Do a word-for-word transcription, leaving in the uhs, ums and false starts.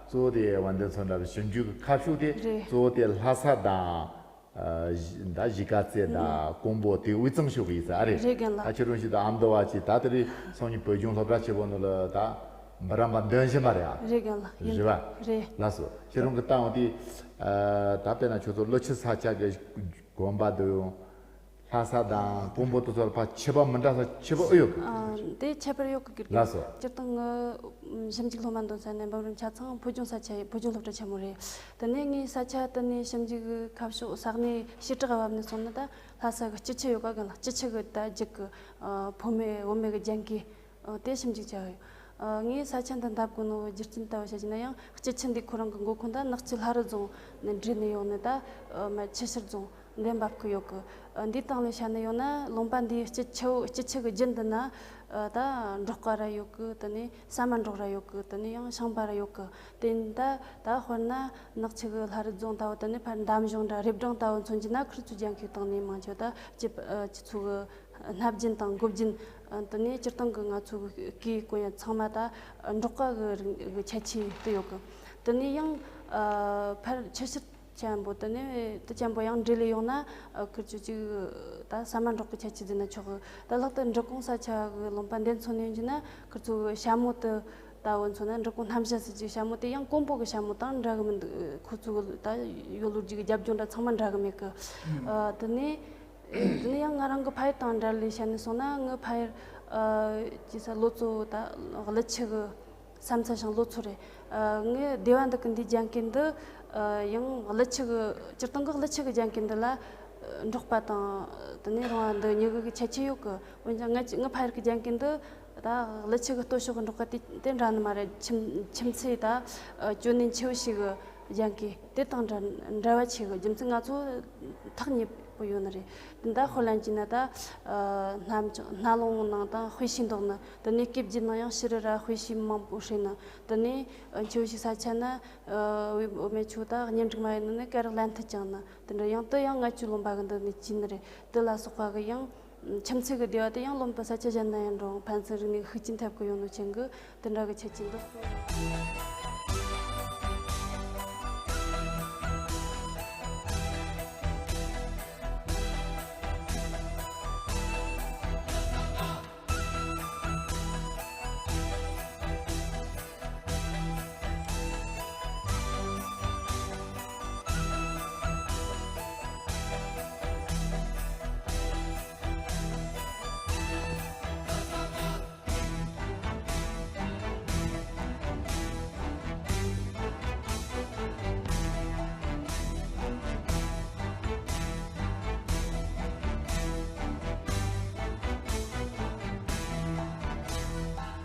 གཙོ་བོ་དེ་དབལ་ལྡན་མཚོ་འགྲམ་ཞིབ་འཇུག་གི་ཁ་ཕྱོགས་དེ་རེད། གཙོ་བོ་དེ་ལྷ་ས་དང་། ཨ་གཞི་ད་གཞིས་ཀ་རྩེ་དང་ཀོང་པོ་དེ་དབུས་གཙང་ཕྱོགས་ཀྱི་ཡིན་ས་ཨ་རེད། རེད་རྒན་ལགས། ད་ཁྱེད་རང་ཞིག་ད་ཨ་མདོ་བ་ཅིག་ད་དེ་རིང་སང་ཉིན་བོད་ལྗོངས་སློབ་གྲྭ་ཆེན་པོ་ནང་ལ་ད་འབུམ་རམས་པ་འདོན་བཞིན་པ་རེད་ཨ། རེད་རྒན་ལགས། ཡིན། རེད་པ། རེད། ལགས་སོ། ཁྱེད་རང་གི་ལྟ་བ་དེ་ཨ་ད་དཔེར་ན་ཁྱོད་ཚོ་ཀླུ་ཆུ་ས་ཆ་གི་དགོན་པ་དུ་ཡང་ལྷ་ས་དང་ཀོང་པོ་དུ་ཚོར་ཕ་ཁྱད་པར་མི་འདྲ་ས་ཁྱད་པར་ཨེ་ཡོད་གི། ཨ་དེ་ཁྱད་པར་ཡོད་གི་གི། ལགས་སོ། སྤྱིར་བཏང་ངི་ཞིབ་འཇུག་སློབ་མ་འདོན་ས་ནས་འབུམ་རམས་ཆ་ཚང་བོད་ལྗོངས་ས་ཆ་བོད་ལྗོངས་སློབ་གྲྭ་ཆེན་མོ་རེད། དེ་ནས་ངའི་ས་ཆ་དེ་ནས་ཞིབ་འཇུག་གི་ཁ་ཕྱོགས་ས་གནས་བྱེ་བྲག་བབ་ནས་སོང་ན་ད་ལྷ་ས་གི་སྤྱི་ཁྱི་ཡོད་ག་གི་ལ་སྤྱི་ཁྱི་གི་ད་རྒྱུད་གི་ཨ་ཕོ་མེད་བུད་མེད་གི་རྒྱན་གོས་ཨ་དེ་ཞིབ་འཇུག་བྱས་ཡོད། ཨ་ངས་ས་ཆ་འདི་འདེབས་དགོས་ནོ་རྒྱུ་རྐྱེན་ལྟ་བུ་བཤད་ཀྱི་ན་ཡང་སྤྱི་ཁྱི་འདི་ཁོ་རང་གི་མགོ་ཁུངས་ད་ནག་ཆུ་ལྷ་རི་རྫོང་ནས་འདྲེས་ནས་ཡོང་ནས་ད་ཨ་མ་ཆུ་ཤུར་རྫོང་འདི་འབབ་ཀྱི་ཡོད་གི། ཨ་འདིའི་སྟེང་ལས་བཤད་ན་ཡང་ན་ལུང་པ་འདིའི་སྤྱི་ཁྱི་སྤྱི་ཁྱི་གི་རྒྱུད་འདི་ན་ཨ་ད་འབྲོག་པ་ར་ཡོད་གི། དེ་ནས་ཟ་མ་འབྲོག་ར་ཡོད་གི། དེ་ནས་ཡང་ཤིང་པ་ར་ཡོད་གི། དེ་ནས་ད་ད་དཔེར་ན་ནག་ཆུ་གི་ལྷ་རི་རྫོང་ལྟ་བུ། དེ་ནས་ཕར་འདམ་གཞུང་འདྲ་རི་སྦྲང་ལྟ་བུ་མཚོན་གྱི་ན་ཁིར་ཚོ་རྒྱན་གོས་བཏང་ནས་མང་ཆེ་ད་སྤྱི་ཨ་སྤྱི་ཚོགས་གི་སྣབས་རྒྱུན་དང་མགོ་རྒྱུན། ཨ་དེ་ནས་སྤྱིར་བཏང་གི་ང་ཚོ་གི་གོས་གོན་ཡ་ཚང་མ་ད་འབྲོག་པ་གི་རིགས་གི་ཁྱད་ཆོས་དེ་ཡོད་གི། དེ་ནས་ཡང་ཨ་ཕར་ཆུ་ཤུར་ཅན་པོ་དེ་ནས་དེ་ཅན་པོ་ཡང་འདྲེས་ལས་ཡོང་ན་ཨ་ཁིར་ཚོ་ཅིག་ད་ཟ་མ་འབྲོག་གི་ཁྱད་ཆོས་ཟེར་ན་ཆོག་གི། ད་ལྷག་ཏུ་འབྲི་གུང་ས་ཆ་གི་ལུང་པ་འདི་མཚོན་ནས་ཡིན་རྒྱུ་ན་ཁིར་ཚོ་གི་ཞྭ་མོ་དེ་ལྟ་བུ་མཚོན་ན་འབྲི་གུང་སྣམ་ཞྭ་ཟེར་གྱི་ཞྭ་མོ་དེ་ཡང་ཀོང་པོ་གི་ཞྭ་མོ་དང་འདྲ་གི་མི་འདུག་ཁོ་ཚོ་གི་ད་ཡོད་ལོ་རྒྱུས་གི་རྒྱབ་ལྗོངས་འདྲ་ཚང་མ་འདྲ་གི་མེད་གི། ཨ་དེ་ནས། དེ་ནས་ཡང་ང་རང་གི་ཕ་ཡུལ་དང་འབྲེལ་ལས་བཤད་ནས་སོང་ན་ངའི་ཕ་ཡུལ་ཨ་ཅི་ས་ལོ་ཙོ་ད་ཀླུ་ཆུ་གི་ས་མཚམས་ཤིང་ལོ་ཙོ་རེད། ཨ་ངའི་སྡེ་བ་འདི་གི་འདི་རྒྱན་གོས་འདི་ཨ་ཡང་ཀླུ་ཆུ་གི་སྤྱིར་བཏང་གི་ཀླུ་ཆུ་གི་རྒྱན་གོས་འདི་ལ་ཨ་འབྲོག་པ་དང་དེ་ནས་རོང་བ་འདི་གཉིས་ཀྱི་ཁྱད་ཆོས་ཡོད་གི། འོན་ཀྱང་ངའི་ངའི་ཕ་ཡུལ་གི་རྒྱན་གོས་འདི་ད་ཀླུ་ཆུ་གི་སྟོད་ཕྱོགས་གི་འབྲོག་པ་དེ་དེ་འདྲ་ནི་མ་རེད། ཁྱིམ་ཁྱིམ་མཚེས་ད་ཨ་ཅོ་ནན་ཆེ་བོ་ཞིག་གི་རྒྱན་གོས་དེ་དང་འདྲ་འདྲ་བ་ཆེ་གི། རྒྱུ་མཚན་ང་ཚོ་ཐག་ཉེ་པོ་ཡོད་ནི་རེད། དེ་འདྲ་དཔེ་ལེན་གྱི་ན་ད་ཨ་སྣ་སྣ་ལུང་ནང་དང་དཔེ་ཤིང་འདོགས་ནི། དེ་ནས་སྐེ་རྒྱུད་ནང་ཡང་ཕྱི་རུ་ར་དཔེ་ཤིང་མང་པོ་བསྲེས་ནི། དེ་ནས་ཨ་ཆེ་བོ་ཞིག་ས་ཆ་ན་ཨ་བུད་མེད་ཆུ་ད་གཉེན་སྒྲིག་མ་ཡིན་ནི་ནི་ཀ་རག་ལན་ཐུ་ཅང་ནི། དེ་འདྲ་ཡང་དུ་ཡང་ང་ཆུ་ལུང་པ་གི་འདི་ནས་ཅི་ནི་རེད། དེ་ལ་སོགས་པ་གི་ཡང་ཁྱིམ་མཚེས་གི་སྡེ་བ་དེ་ཡང་ལུང་པ་ས་ཆ་གཞན་ན་ཡང་འགྲོ་ཕན་ཚུན་རིག་གནས་ཤུགས་རྐྱེན་ཐེབས་གི་ཡོང་ནོ་ཅན་གི་དེ་འདྲ་གི་ཁྱད་ཆོས་འདུག